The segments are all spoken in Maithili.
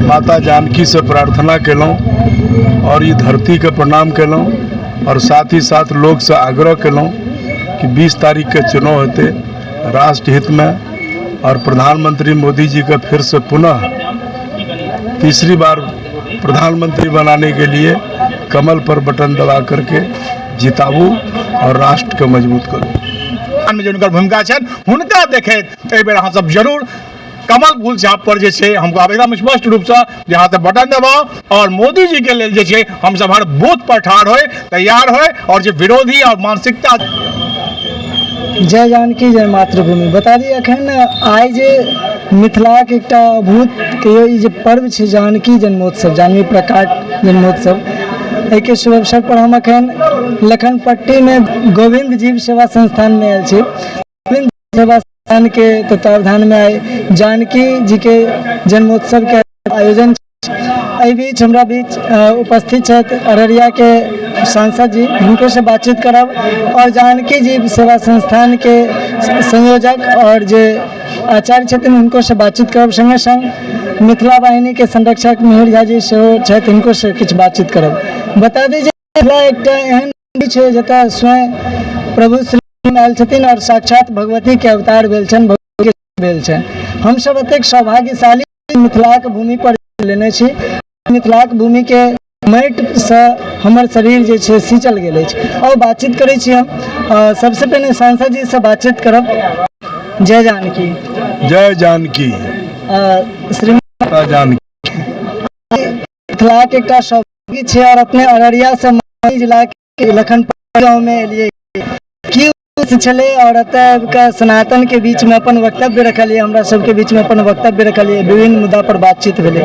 माता जानकीसँ प्रार्थना केलहुँ आओर ई धरतीके प्रणाम केलहुँ आओर साथ ही साथ लोकसँ आग्रह केलहुँ कि 20 तारीखके चुनाव हेतै राष्ट्र हितमे आओर प्रधानमंत्री मोदी जीके फिरसँ पुनः तीसरी बार प्रधानमंत्री बनाने के लिए कमल पर बटन दबा करके जिताबू और राष्ट्र के मजबूत करू। में जे हुनकर भूमिका छनि हुनका देखैत एहि बेर अहाँ सब जरूर कमल फूल छाप पर जे छै हम कहब एकदम स्पष्ट रूपसँ जे अहाँ सब बटन दबाउ और मोदी जी के लेल जे छै हम सब हर बूथ पर ठाढ़ होय तैयार होय और जे विरोधी और मानसिकता। जय जानकी जय मातृभूमि। बता दी अखन आइ जे मिथिलाके एकटा अद्भुत कहियौ ई जे पर्व छै जानकी जन्मोत्सव, जानकी प्रकाट जन्मोत्सव, एहिके शुभ अवसर पर हम अखन लखनपट्टीमे गोविन्द जीव सेवा संस्थानमे आयल छी। गोविन्द सेवा संस्थानके तत्वावधानमे आइ जानकी जीके जन्मोत्सवके आयोजन। एहि बीच हमरा बीच उपस्थित छथि अररियाके सांसद जी, हुनको बातचीत करब और जानकी जी सेवा संस्थानके संयोजक और जे आचार्य छथिन हुनको से बातचीत करब। संगे संग मिथिला वाहिनीके संरक्षक मिहिर झा जी सेहो छथि, हिनको से किछु बातचीत करब। बता दी जे मिथिला एकटा एहन छै जतऽ स्वयं प्रभु श्री आयल छथिन और साक्षात भगवतीके अवतार भेल छनि, भगवती भेल छनि। हमसब एतेक सौभाग्यशाली मिथिलाक भूमि पर लेने छी। मिथिलाक भूमिके माटिसँ हमर शरीर जे छै सिंचल गेल अछि। और बातचीत करै छी हम सबसे पहिने सांसद जी से बातचीत करब। जय जानकी। जय जानकी। श्री माता जानकी। मिथिलाक एकटा सौभाग्य छै और अपने अररिया से मधुबनी जिला के लखनपट्टी गाँव में एलियै, की उद्देश्य छलै और एतऽ आबि कऽ सनातन के बीच में अपन वक्तव्य रखलियै, हमरा सबके बीच में अपन वक्तव्य रखलियै, विभिन्न मुद्दा पर बातचीत भेलै,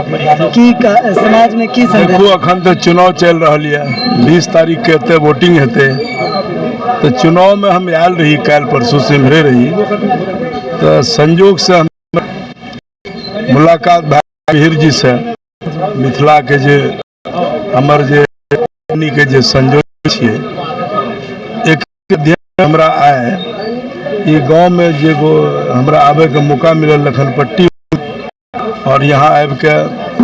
की समाज में की संदेश? देखू, अखन तऽ चुनाव चलि रहल यऽ, 20 तारीख के एतऽ वोटिंग हेतै, तऽ चुनाव में हम आयल रही काल्हि परसू से इम्हरे रही, तऽ संयोग से हम मुलाकात भए मिहिर जी से, मिथिला के जे हमर जे के जे संयोजक छियै, एक हमरा आय ई गांव में जे एगो हमरा आबे के मौका मिलल लखनपट्टी और यहाँ आबि के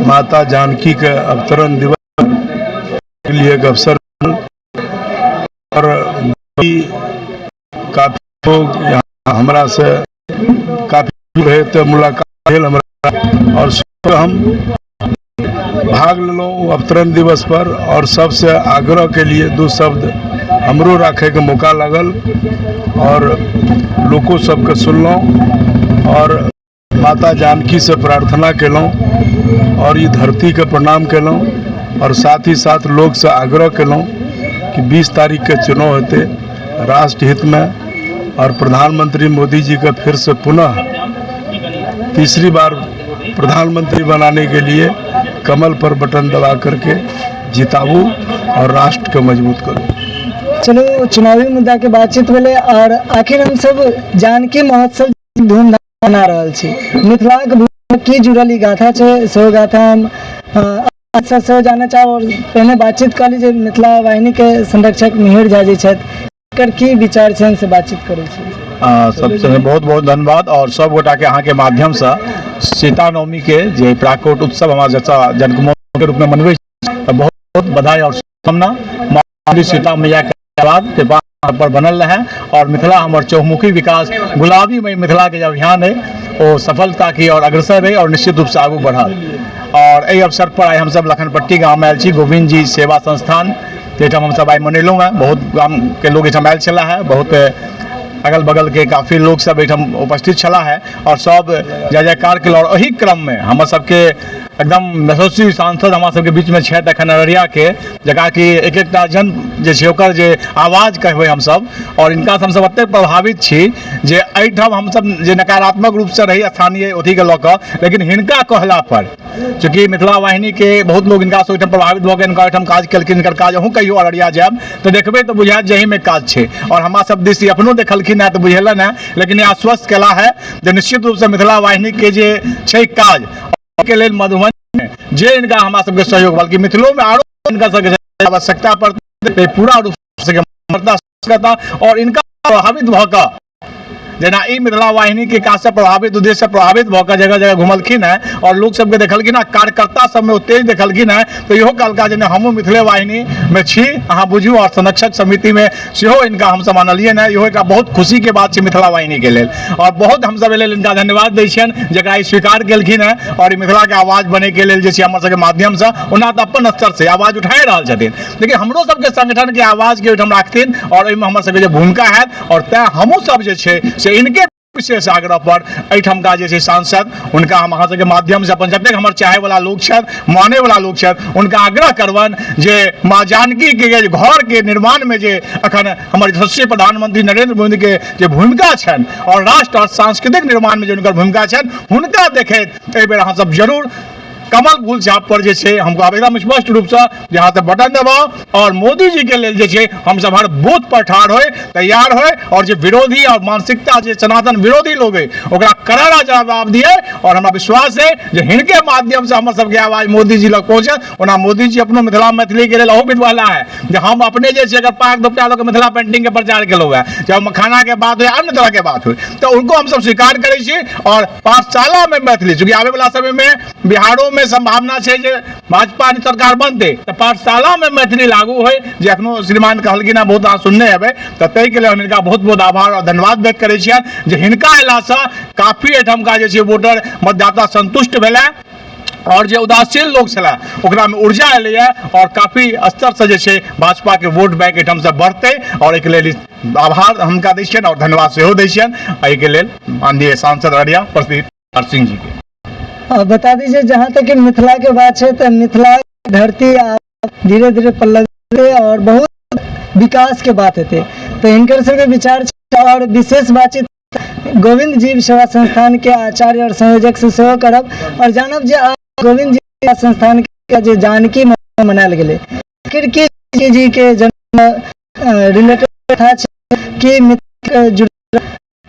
माता जानकी के अवतरण दिवस के लिए एक अवसर मिलल और काफी लोग यहाँ हमरा से काफी रहे तऽ मुलाकात भेल हमरा और हम भाग लेलहुँ अवतरण दिवस पर और सबसे आग्रह के लिए दू शब्द हमरो राखैके मौका लागल और लोको सबके सुनलहुँ और माता जानकी से प्रार्थना केलहुँ और ई धरतीके प्रणाम केलहुँ और साथ ही साथ लोकसँ आग्रह केलहुँ कि 20 तारीख के चुनाव हेतै राष्ट्र हितमे और प्रधानमंत्री मोदी जी के फिर से पुनः तीसरी बार प्रधानमंत्री बनाने के लिए कमल पर बटन दबा करके जिताबू और राष्ट्र के मजबूत करू। चलू, चुनावी मुद्दा के बातचीत भेलै और आखिर हम सब जानकी महोत्सव धूमधाम मना रहल छी। मिथिलाक भूमि की जुड़ल ई गाथा छै, सेहो गाथा हम अच्छा सेहो जानऽ चाहब और पहिने बातचीत कऽ ली जे मिथिला वाहिनी के संरक्षक मिहिर झा जी छथि, एकर की विचार छनि से बातचीत करै छी। सबसे बहुत बहुत धन्यवाद और सब गोटा के अहाँ के माध्यम से सीता नवमी के जे प्राकोट उत्सव हमारा जतऽ जनकमोहन के रूप में मनबै छी, तऽ बहुत बहुत बधाई और शुभकामना। माँ सीता मैया के आशीर्वाद कृपा पर बनल रहे और मिथिला हमर चहुमुखी विकास गुलाबीमय मिथिला के जे अभियान है ओ सफलता की और अग्रसर है और निश्चित रूप से आगू बढ़ल। और एहि अवसर पर आइ हमसब लखनपट्टी गाँव में आयल छी, गोविंद जी सेवा संस्थान जाहिठाम हमसब आइ मनेलहुँ हेँ। बहुत गाम के लोग एहिठाम आयल छलाह हेँ, बहुत अगल बगल के काफ़ी लोग सब एहिठाम उपस्थित छलाह हेँ और सब जय जयकार केलहुँ। और एहि क्रम में हमर सबके एकदम यशस्वी सांसद हमरा सबके बीच में छथि एखन अररिया के, जकरा कि एक एकटा जन जे छै ओकर जे आवाज़ कहबै हमसब, और इनका से हमसब एतेक प्रभावित छी जे एहिठाम हमसब जे नकारात्मक रूपसँ रही स्थानीय अथीके लऽ कऽ, लेकिन हिनका कहला पर चूँकि मिथिला वाहिनीके बहुत लोग हिनकासँ ओहिठाम प्रभावित भऽ कऽ हिनका ओहिठाम काज केलखिन। हिनकर काज अहूँ कहियो अररिया जायब तऽ देखबै तऽ बुझायत जे एहिमे काज छै और हमरा सब दिस ई अपनो देखलखिन हेँ तऽ बुझेलनि हेँ, लेकिन ई आश्वस्त केला है जे निश्चित रूपसँ मिथिला वाहिनीके जे छै काज के लेल मधुबनी में जे इनका हमरा सबके सहयोग, बल्कि मिथिलो में आरो इनका सबके आवश्यकता पड़तै पूरा रूप से करता और इनका प्रभावित भऽ कऽ जेना ई मिथिला वाहिनीके काजसँ प्रभावित, उद्देश्यसँ प्रभावित भऽ कऽ जगह जगह घुमलखिन हेँ आओर लोक सबके देखलखिन हेँ, कार्यकर्ता सबमे ओ तेज देखलखिन हेँ, तऽ इहो कहलका जे नहि हमहूँ मिथिले वाहिनीमे छी, अहाँ बुझू। आओर संरक्षक समितिमे सेहो इनका हमसब आनलियनि हेँ। इहो एकटा बहुत खुशीके बात छै मिथिला वाहिनीके लेल आओर बहुत हमसब एहि लेल इनका धन्यवाद दै छियनि जकरा ई स्वीकार केलखिन हेँ आओर ई मिथिलाके आवाज बनैके लेल जे छै हमर सबके माध्यमसँ ओना तऽ अपन स्तरसँ आवाज उठाए रहल छथिन, लेकिन हमरो सबके संगठनके आवाजके ओहिठाम राखथिन आओर ओहिमे हमर सबके जे भूमिका हैत। आओर तैँ हमहूँ सब जे छै से इनके विशेष आग्रह पर एहिठामका जे छै सांसद, हुनका हम अहाँ सबके माध्यमसँ अपन जतेक हमर चाहैवला लोक छथि, मानैवला लोक छथि, हुनका आग्रह करबनि जे माँ जानकीके घरके निर्माणमे जे अखन हमर यशस्वी प्रधानमंत्री नरेंद्र मोदीके जे भूमिका छनि आओर राष्ट्र और सांस्कृतिक निर्माणमे जे हुनकर भूमिका छनि, हुनका देखैत एहिबेर अहाँ सब जरूर कमल फूल छाप पर जे छै हम कहब एकदम स्पष्ट रूपसँ जे अहाँ सब बटन दबाउ और मोदी जी के लेल जे छै हम सब हर बूथ पर ठाढ़ होय, तैयार होय और जे विरोधी और मानसिकता जे सनातन विरोधी लोग है ओकरा करारा जवाब दिए। और हमरा विश्वास है जे हिनके माध्यम से हमर सबके आवाज मोदी जी लग पहुंचत। ओना मोदी जी अपनो मिथिला मैथिली के लेल अहू विद्वाला है जे हम अपने जे छै अगर पाग दोपटा लऽ के मिथिला पेंटिंग के प्रचार केलहुँ है, चाहे मखाना के बात हो या अन्य तरह के बात हो, तऽ उनको हमसब स्वीकार करै छी। और पाठशाला में मैथिली, चूँकि आबे वाला समय में बिहारो में संभावना छै जे भाजपा सरकार बनतै, तऽ पाठशाला में मैथिली लागू होय, जे एखनो श्रीमान कहलखिन हँ, बहुत अहाँ सुनने हेबै। तऽ ताहिके लेल हम हिनका बहुत बहुत आभार और धन्यवाद व्यक्त करै छियनि जे हिनका अयलासँ काफी एहिठामका जे छै वोटर मतदाता संतुष्ट भेलै और जे उदासीन लोक छलै ओकरामे ऊर्जा एलैए और काफी स्तरसँ जे छै भाजपाके वोट बैंक एहिठामसँ बढ़तै। और एहिके लेल आभार हुनका दै छियनि और धन्यवाद सेहो दै छियनि एहिके लेल माननीय सांसद अररिया प्रदीप सिंह जी के। बता दीजिए जहाँ तक कि मिथिला के बात है तो मिथिला धरती धीरे धीरे पल्लव और बहुत विकास के बात हेतै, तो हिनकर सबके विचार और विशेष बातचीत गोविंद जीव सेवा संस्थान के आचार्य और संयोजक से सेहो करब और जानब जे गोविंद जीव सेवा संस्थान के जे जानकी मनायल गेलै, आखिर की जी के जन्म रिलेटेड कथा छै कि मिथिला जुड़ल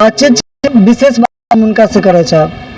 बातचीत, विशेष बात हम हुनका से करऽ चाहब।